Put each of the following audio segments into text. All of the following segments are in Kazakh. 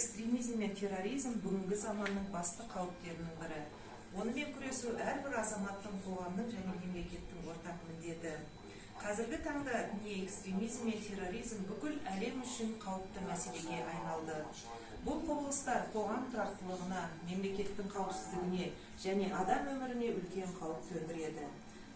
Экстремизм мен терроризм бүгінгі заманның басты қауіптерінің бірі. Онымен күресу әрбір азаматтың, қоғамның және мемлекеттің ортақ міндеті. Қазіргі таңда діни экстремизм мен терроризм бүкіл әлем үшін қауіпті мәселеге айналды. Бұл құбылыстар қоғам тұрақтылығына, мемлекеттің қауіпсіздігіне және адам өміріне үлкен қауіп төндіреді.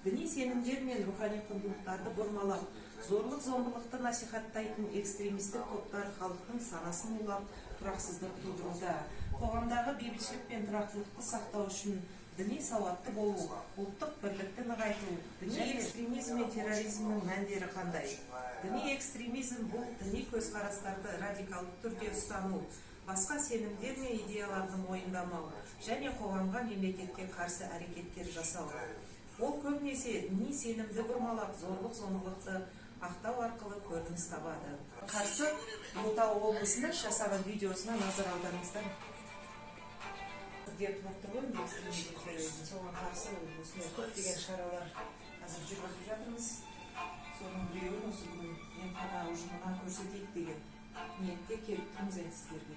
Діни сенімдер мен рухани құндылықтарды бұрмалап, зорлық зомбылықты насихаттайтын экстремистік топтар халықтың санасын улап, тұрақсыздық тудыруда. Қоғамдағы бейбітшілік пен тұрақтылықты сақтау үшін діни сауатты болу, ұлттық бірлікті нығайту. Діни экстремизм мен терроризмнің мәндері қандай? Діни экстремизм – бұл діни көзқарастарды радикалды түрде ұстану, басқа сенімдер мен идеяларды мойындамау және қоғамға, мемлекетке қарсы әрекеттер жасау. Ол көбінесе діни сенімді бұрмалап, зорлық зомбылықты ақтау арқылы көрініс табады. Қарсы Ұлытау облысында жасаған видеосына назар аударыңыздар. Дерт болып тұр ғой енді экстремизм, терроризм. Соған қарсы осындай көптеген шаралар қазір жүргізіп жатырмыз. Соның біреуін осы бүгін емхана ұжымына көрсетейік деген ниетте келіп тұрмыз енді сіздерге.